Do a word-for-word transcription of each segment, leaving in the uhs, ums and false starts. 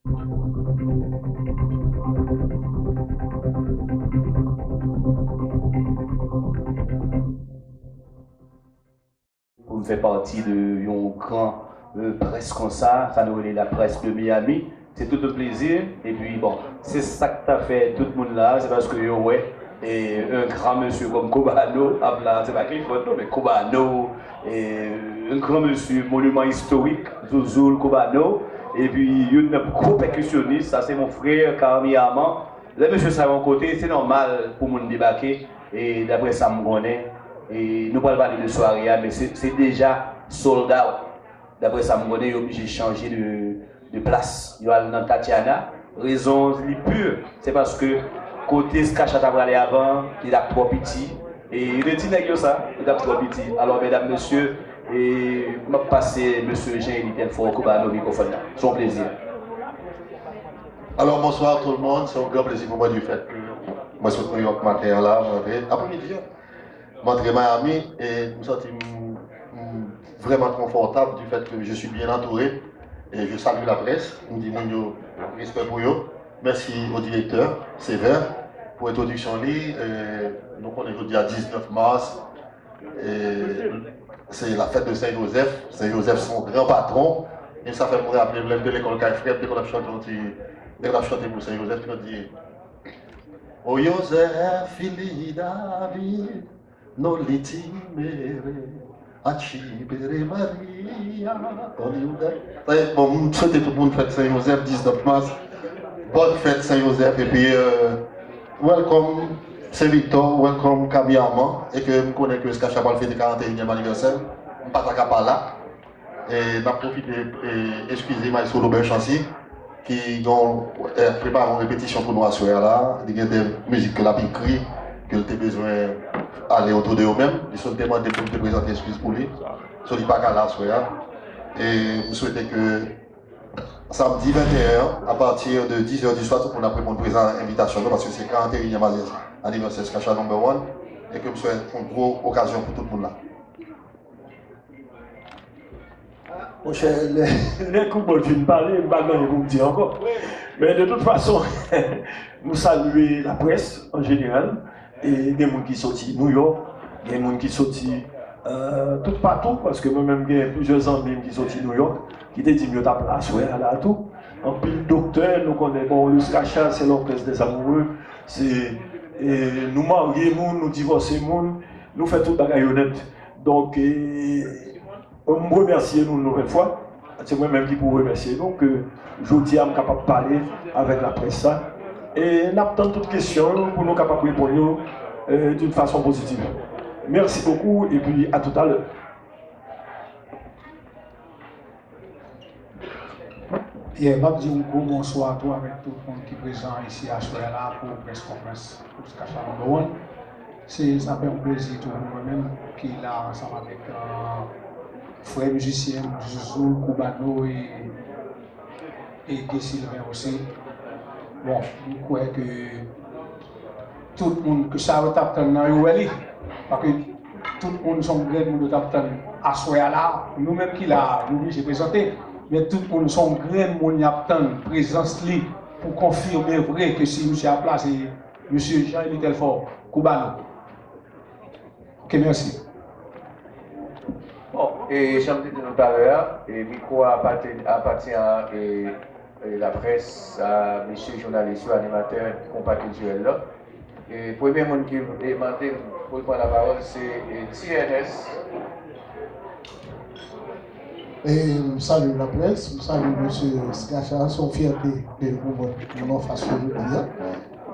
Pou m fè pati de yon gran, euh, près konsa, sa nou rele la presse de Miami. Se tout yon plezi. Epi, bon, se sa k ta fè tout moun la, se paske yo wè, e, yon gran mesye kòm Cubano ap la, se pa Clifford non, men Cubano, e, yon gran mesye, monuman istorik, Zouzoul Cubano, epi youn nan gwo pèkisyonis, sa se mon frè, Carmi Armand. Lè mesye sa yo yon kote, se nòmal pou moun debake, e daprè sa m konnen, e nou pral pale de sware a, men se, se deja sold out. Daprè sa m konnen, yo oblije chanje de, de plas. Yo al nan Tatiana. Rezon li pi, se paske kote Skacha ta prale avan, li t ap twò piti. E yo te di nèg yo sa, li t ap twò piti. Alò, medam, mesye, e m ap pase mesye Jean Élie Telfort Cubano mikwofòn nan. Se yon plezi. Alors, bonsoir tout le monde. C'est un grand plaisir pour moi du fait que mwen sot New York maten an la, mwen antre aprèmidi an. Mwen antre Miami e m santi m, m vrèman konfòtab du fait que je suis bien entouré. Et je salue la presse. M di moun yo, respè pou yo. Mèsi au directeur Sévère pou entwodiksyon li. E nou konnen jodi a diznèf mas, e se la fèt de Sen Jozèf. Sen Jozèf se yon gran patwon. E sa fè m raple m lè m te lekòl kay frè m, te konn ap chante yon ti, te konn ap chante pou Sen Jozèf, te konn di, O Joseph, fili David, no litimere, achibere Maria, oliuda. Bon, m swete tout moun fèt Sen Jozèf, diznèf mas. Bòn fèt Sen Jozèf, epi, euh, welcome Sen Viktò, welcome Carmi Armand, e ke m konnen ke Skacha pral fete karanneyennèm anivèsè l. M pa ta ka pa la. E n ap pwofite, e, eskize Maestro Lobert Chancy, ki gon, e, prepare yon repetisyon pou nou aswè a la. Li gen de mizik ke l ap ekri, ke l te bezwen ale otou de yo menm. Li sot te mande pou m te prezante eskiz pou li. So, li pa ka la aswè a. E m swete ke samdi venteyen an, apati de dizè di swa, tout moun ap reponn prezan envitasyon nou, paske se karanneyennèm anivèsè Skacha Number One, e ke m swete yon gwo okazyon pou tout moun la. Monchè, lè, lè Koubòt fin pale, m pa gen anyen pou m di ankò. Men de tout fason, nou salye laprès an jeneral. E gen moun ki soti Nouyòk, gen moun ki soti, euh, toupatou, paske mwen menm gen plizyè zanmi m ki soti Nouyòk, ki te di m yo t ap la aswè a la tou. Anpil doktè, nou konnen, bon, le Skacha, c'est l'orchestre des amoureux, se, e, nou marye moun, nou divòse moun, nou fè tout bagay yo nèt. Donk, e, m remèsye nou yon lòt fwa. Se mwen menm ki pou remèsye nou ke jodi a m kapab pale avèk laprès sa. E n ap tann tout kesyon yo pou nou kapab reponn yo, e, d'une façon positive. Merci beaucoup et puis à tout à l'heure. Yeah, m ap di yon gwo bonswa tou avèk tout moun ki prezan isi aswè a la pou press conference pou Skacha Number One. Se, sa fè yon plezi tou pou mwen menm ki la ansanm avèk, euh, frè mizisyen m, Zouzoul, Cubano e, e Guy Sylvain osi. Bon, m kwè ke tout moun ke sa yo t ap tann nan, yo wè li. Paske tout moun se yon grenn moun yo t ap tann aswè a la. Nou menm ki la, nou blije prezante. Men tout moun se yon grenn moun y ap tann prezans li pou konfime vre ke si misye ap la, se mesye Jean Élie Telfort, Cubano. Ok, mèsi. Bon, e jan m te di nou talè a, e mikwo a apatyen, apatyen a, e, e laprès, a mesye jounalis yo, animatè konpa kiltirèl la. E premye moun ki, e, mande m pou l pran lapawòl, se, e, Ti Ernest. E m salye laprès, m salye mesye Skacha, se yon fyète de nou pou mwen, pou nou anfas yo jodi a.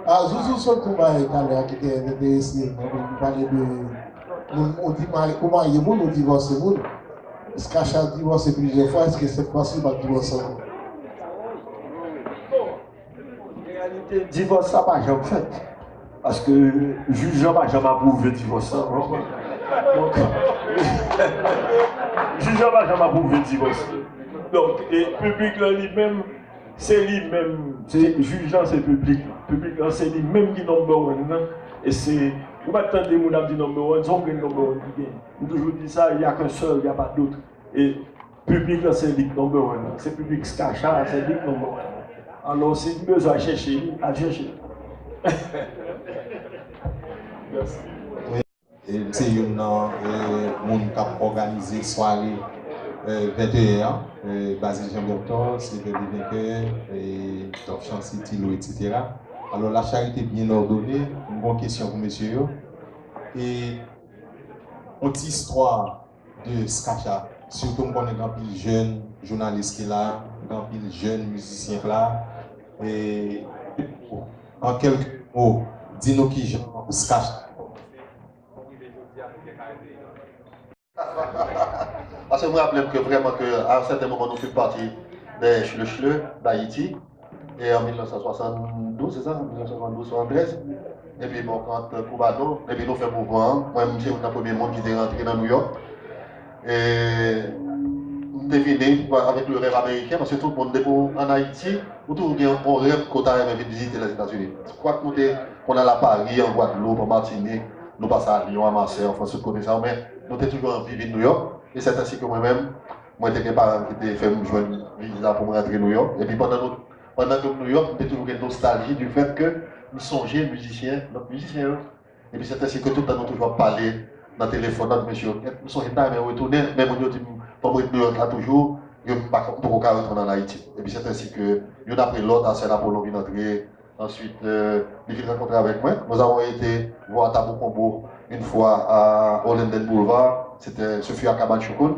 A, Zuzu sot tou bay talè a ki te enterese m, nou pale de moun, ou di mari-, ou marye moun, ou divòse moun. Skacha divòse plizyè fwa, èske sèt fwa si l p ap divòse ankò? Reyalite, divòs sa pa janm fèt. Paske jij lan pa janm apwouve divòs sa, w konprann? Donk, jij lan pa janm apwouve divòs. Donk, e piblik lan li menm, se li menm, se jij lan, se piblik lan. Piblik lan, se li menm ki number one nan. E se, ou pa t tande moun ap di number one, se yon grenn number one ki genyen. M toujou di sa, y a qu'un seul, y a pas d'autre. E piblik lan, se li k number one nan. Se piblik Skacha, se li k number one nan. Alò, si n bezwen al chèche li, al chèche. Mèsi. E se youn nan, e, moun k ap òganize sware, e, venteyen an, e, Bazil Jean Berthold, Silver Levainqueur, e, Top Chancy, Tilo, etsetera. Alò, la charité bien ordonnée, m gen yon kesyon pou mesye yo. E yon ti istwa de Skacha. Sitou m konnen gen anpil jèn jounalis ki la, gen anpil jèn mizisyen k la. E, an kèlke mo, di nou kijan Skacha. Paske mwen raple m ke vrèman ke a yon sèten moman nou fè pati de Chle Chle d'Haïti. E an mil nèf san swasanndouz, se sa? Mil nèf san swasanndouz, swasanntrèz. Epi bon, kant Koubado, epi nou fè mouvman an. Mwen, m se youn nan premye moun ki te rantre nan Nouyòk. E m te vini avèk le rèv ameriken, paske tout moun, depi w ann Ayiti, ou toujou gen yon rèv ke w ta renmen vin vizite Lèzetazini. Kwak nou te konn al a Pari, an Gwadloup, an Matinik, nou pase a Lyon, a Masèy, an Frans, tout kote sa yo, men nou te toujou anvi vin Nouyòk. E sèt ensi ke mwen menm, mwen te gen paran m ki te fè m jwenn viza pou mwen rantre Nouyòk. Epi pandan nou, pandan ke m Nouyòk, m te toujou gen nostalji du fait ke m sonje mizisyen, lòt mizisyen yo. Epi sèt ensi ke tout tan nou toujou ap pale nan telefòn ak mesye yo. M sonje m ta renmen retounen, men moun yo di m fò m ret Nouyòk la toujou, yo m pa, m poko ka retounen ann Ayiti. Epi sèt ensi ke youn apre lòt, Arsène Apollon vin antre, answit, euh, li vin rankontre avèk mwen. Nous avons été voir Tabou Combo une fois à, au Linden Boulevard. C'était, ce fut à Cabane Choukoun.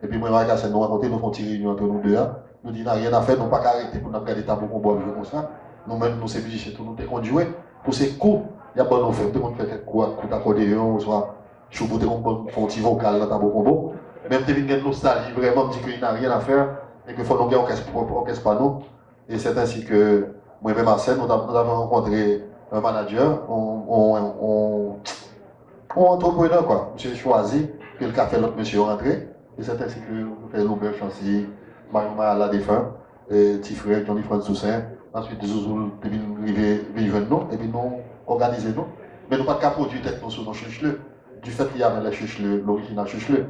Epi mwen, Marie Cassène, nou rankontre, nou fè yon ti reyinyon antre nou de a. Nou di, n'a rien à faire, nou pa ka rete pou n ap gade Tabou Combo ap jwe konsa. Nou menm, nou se mizisyen tou, nou te konn jwe. Pou se kou y ap ban nou fè, nou te konn fè kèk kou ak kout akòdeyon, oswa Choubo te konn ban, fè yon ti vokal nan Tabou Combo. Men m te vin gen nostalji vrèman, m di ke n'a rien à faire, e ke fò nou gen òkès pwòp, òkès pa nou. E sèt ensi ke mwen menm Arsène, nou t ap, nou t ap rankontre yon manager, yon, yon, yon, yon antreprenè, kwa. Misye chwazi ke l ka fè lòt mesye yo rantre. E sèt ensi ke nou fè Loubert Chancy, Marion Mayala defen, e, ti frè Johnny Frantz Toussaint, answit Zouzoul te vin rive, vin jwenn nou, epi nou òganize nou. Men nou pa t ka pwodui tèt nou sou non Chle Chle. Du fait qu'il y avait les Chle Chle, l'original Chle Chle.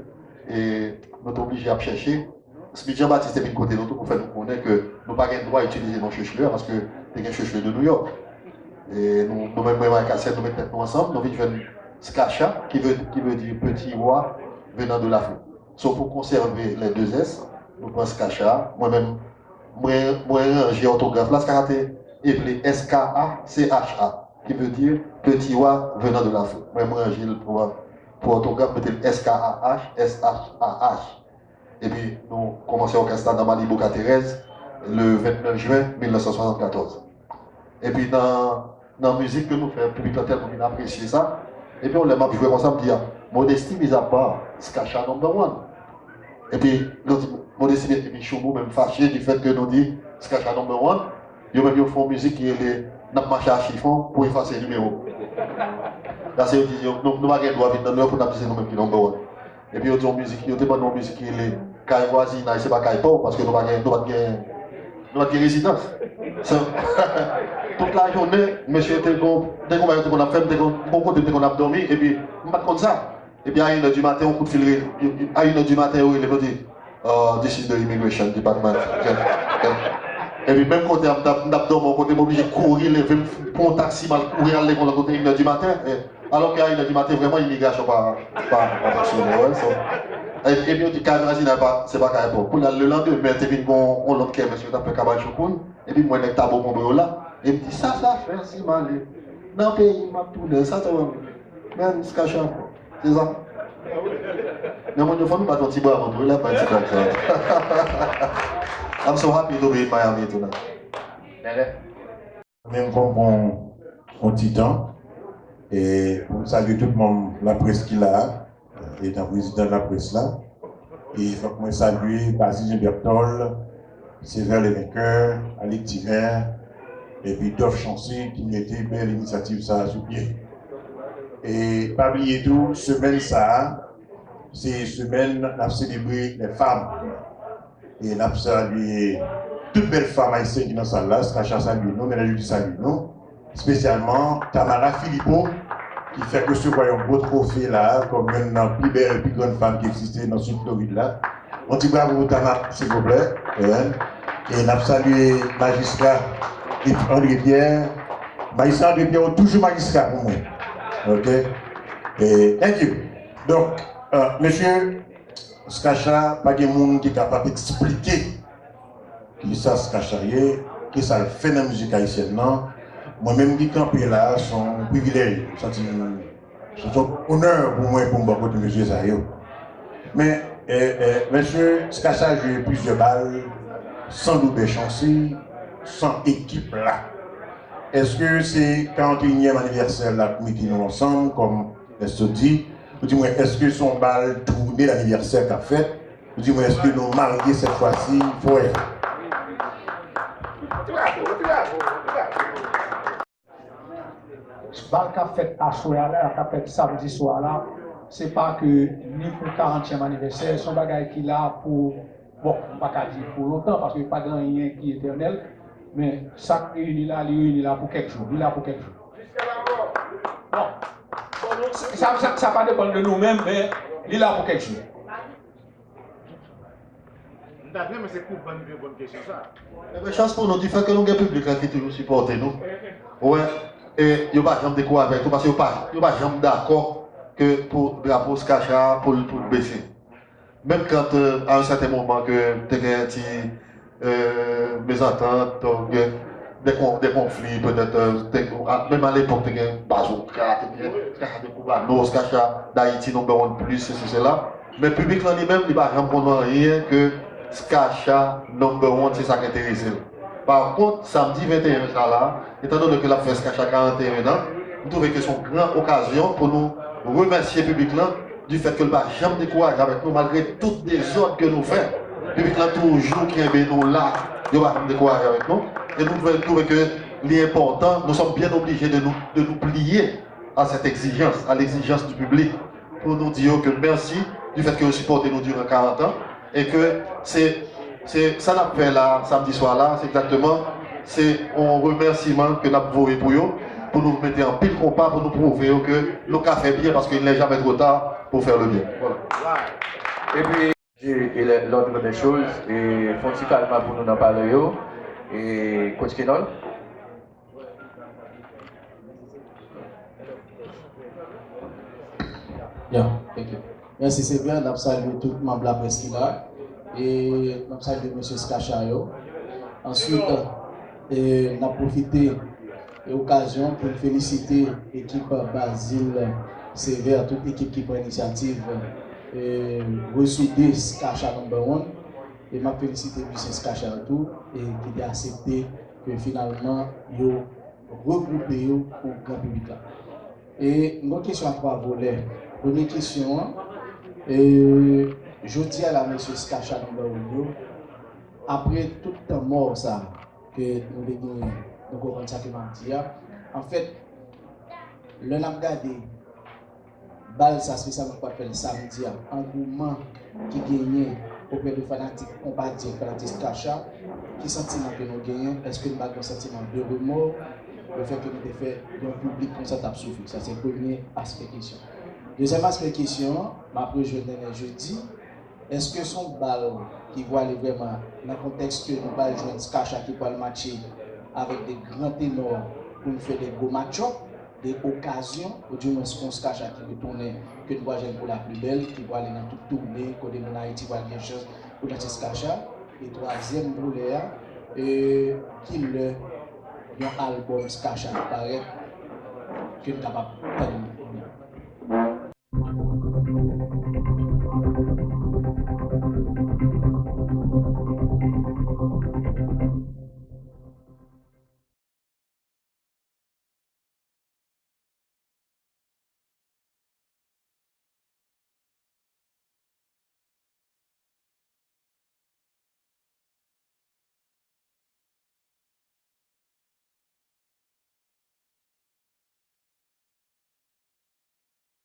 E nou te oblije ap chèche. Smith Jean Baptiste te vin kote nou tou pou fè nou konnen ke nou pa gen dwa itilize non Chle Chle a, paske te gen Chle Chle de Nouyòk. E nou, nou menm, mwen, Marie Cassène, nou met tèt nou ansanm, nou vin jwenn Skacha, ki vle, ki vle di petit roi venant de l'Afrique. So, pou konsève les deux S, nou pran Skacha, mwen menm, mwen, mwen ranje òtograf la, Skacha te eple S K A C H A, ki vle di petit roi venant de l'Afrique. Mwen, mwen ranje l pou, pou òtograf, mete l S K A H, S H A H. Epi nou kòmanse òkès la nan Malibu Caterez, le vennèf jen mil nèf san swasannkatòz. Epi nan, nan mizik ke nou fè, piblik la tèlman vin apresye sa. Epi yon lè m ap jwe konsa, m di, a, modesty mis à part, Skacha number one. Epi nou di, modesty, epi Choubo menm fache du fait ke nou di Skacha number one. Yo menm yo fè yon mizik ki rele N ap mache a chifon pou efase nimewo. Paske yo di, yo, nou, nou pa gen dwa vin nan Nouyòk pou n ap di se nou menm ki number one. Epi yo di yon mizik, yo te ban nou yon mizik ki rele Kay vwazinay, se pa kay pa w, paske nou pa gen, nou pa t gen, nou pa t gen rezidans. So, tout lajounen, mesye te gon, te gon bagay yo te konn ap fè, m te gon, gon kote m te konn ap dòmi, epi m pa t konn sa. Epi a inè di maten, yon kout fil rele, a inè di maten, yo rele m, yo di, "Uh, this is the immigration department." Epi menm kote a, m t ap, m t ap dòmi yon kote, m oblije kouri leve, m pran yon taksi, m al kouri ale yon lòt kote, inè di maten. E, alò ke a inè di maten, vrèman, imigrasyon pa, pa, pa fonksyone, wè, so. E, epi yo di, "Kay vwazinay pa, se pa kay pa w." Kounye a, lelandemen, te vin gon, yon lòt kèmès, yo t ap fè Kabann Choukoun. Epi m wè nèg Tabou Combo yo la. E m di, "Sa, sa fè si m ale nan peyi m, m ap tounen, sa, sa wè m." Men, Skacha, se sa. Men moun yo fò nou bat yon ti bravo tou wi, lè bay ti blag sa. I'm so happy to be in Miami tonight. Mèlè. Men m pran yon, yon ti tan, e pou m salye tout manm laprès ki la a, etan prezidan laprès la. E fòk mwen salye Bazil Jean Berthold, Sévère Levainqueur, Alix Divin, epi Dov Chancy ki mete bèl inisyativ sa a sou pye. E pa bliye tou, semèn sa a, se semèn n ap selebre lè fanm. E n ap salye tout bèl fanm ayisyèn ki nan sal la, Skacha salye nou, Mèlè Jodi salye nou. Espesyalman Tamara Philippot, ki fèk resevwa yon gwo twofe la a, kòm youn nan pi bèl, pi grann fanm ki egziste nan Sid Florid la. Yon ti bravo pou Tamara, silvouplè. Amen. E n ap salye majistra Yves André Pierre. Majistra André Pierre, ou toujou majistra pou mwen. Ok? E, thank you. Donk, euh, mesye, Skacha, pa gen moun ki kapab eksplike kisa Skacha ye, kisa l fè nan mizik ayisyèn nan. Mwen menm ki kanpe la a, se yon privilèj. M santi m Se yon onè pou mwen pou m bò kote mesye sa yo. Men, eh, eh, mesye Skacha jwe plizyè bal san Doubè Chancy, san ekip la. Èske se karanteyinyèm anivèsè la k mete nou ansanm, kòm Nesto di? Ou di mwen, èske se yon bal toune lanivèsè k ap fèt? Ou di mwen, èske nou marye sèt fwa si, frè? Bal k ap fèt aswè a la, k ap fèt samdi swa la, se pa ke ni pou karantyèm anivèsè, se yon bagay ki la pou, bon, m pa ka di pou lontan, paske pa gen anyen ki etènèl, men sa k reyini la, li reyini la pou kèk jou, li la pou kèk jou. Bon, sa, sa, sa pa depann de nou menm, men li la pou kèk jou. M ta renmen se Kouban ki reponn kesyon sa. Ebyen, chans pou nou, difèt ke nou gen piblik la ki toujou sipòte nou. Ou wè, e yo pa janm dekouraje avèk nou, paske yo pa, yo pa janm dakò ke pou drapo Skacha a, pou l, pou l bese. Menm kan, euh, à un certain moment, ke te gen ti, euh, mezantant, donk, gen de kon-, de konfli, petèt, euh, te, a, menm alepòk, te gen Bazooka, te gen Skacha de Cubano, Skacha d'Haïti, number one plus, sesi, sela. Men piblik lan li menm, li pa janm konn anyen ke Skacha number one, se sa k enterese l. Pa kont, samdi venteyen sa la, etandone ke l ap fè Skacha karanteyen an, m twouve ke se yon gran okazyon pou nou remèsye piblik lan, difèt ke l pa janm dekouraje avèk nou, malgre tout dezòd ke nou fè. Piblik lan toujou kenbe nou la, yo pa janm dekouraje avèk nou. E nou twouve, twouve ke li enpòtan, nous sommes bien obligés de nous, de nous plier à cette exigence, à l'exigence du public, pou nou di yo ke mèsi difèt ke yo sipòte nou diran karant an, e ke se, se sa n ap fè la, samdi swa la, se egzakteman, se yon remèsiman ke n ap voye pou yo, pou nou mete anpil konpa, pou nou pwouve yo ke nou ka fè byen, paske il n'est jamais trop tard pour faire le bien. Voilà. Epi, e lè, l'ordre des choses, e fè yon ti kalma pou nou nan palè yo, e Coach Kenol. Yeah, thank you. Mèsi, Sylvain. N ap salye tout manm laprès ki la. E n ap salye mesye Skacha yo. Answit, e n ap pwofite e okazyon pou n felisite ekip Bazil Sévère, tout ekip ki pran inisyativ, e, resoude Skacha number one. E m ap felisite misye Skacha tou, e ki te aksepte ke finalman yo regwoupe yo pou gran piblik la. E m gen yon kesyon a twa volè. Premye kesyon an, e, jodi a la, mesye Skacha number one yo, apre tout tan mò sa ke nou te genyen, nou konprann sa ke m ap di a. Anfèt, lè n ap gade bal sa, espesyalman k pral fèt samdi a, angouman ki genyen oprè de fanatik konpa di ak fanatik Skacha, ki santiman ke nou genyen? Èske n pa gen yon santiman de remò, lefèt ke nou te fè yon piblik konsa t ap soufri? Sa se premye aspè kesyon. Dezyèm aspè kesyon an, m ap rejwenn Nènè jodi, èske se yon bal ki pwale vrèman nan kontèks ke nou pral jwenn Skacha ki pral matche avèk de gran tenò pou n fè de gwo match-up, de okazyon, oudimwens yon Skacha ki retounen, ke nou pral jwenn pour la plus belle, ki pwale nan tout toune, kote moun Ayiti pral gen chans pou tande Skacha. E twazyèm volè a, e kilè yon albòm Skacha ap parèt ke n kapab tann li?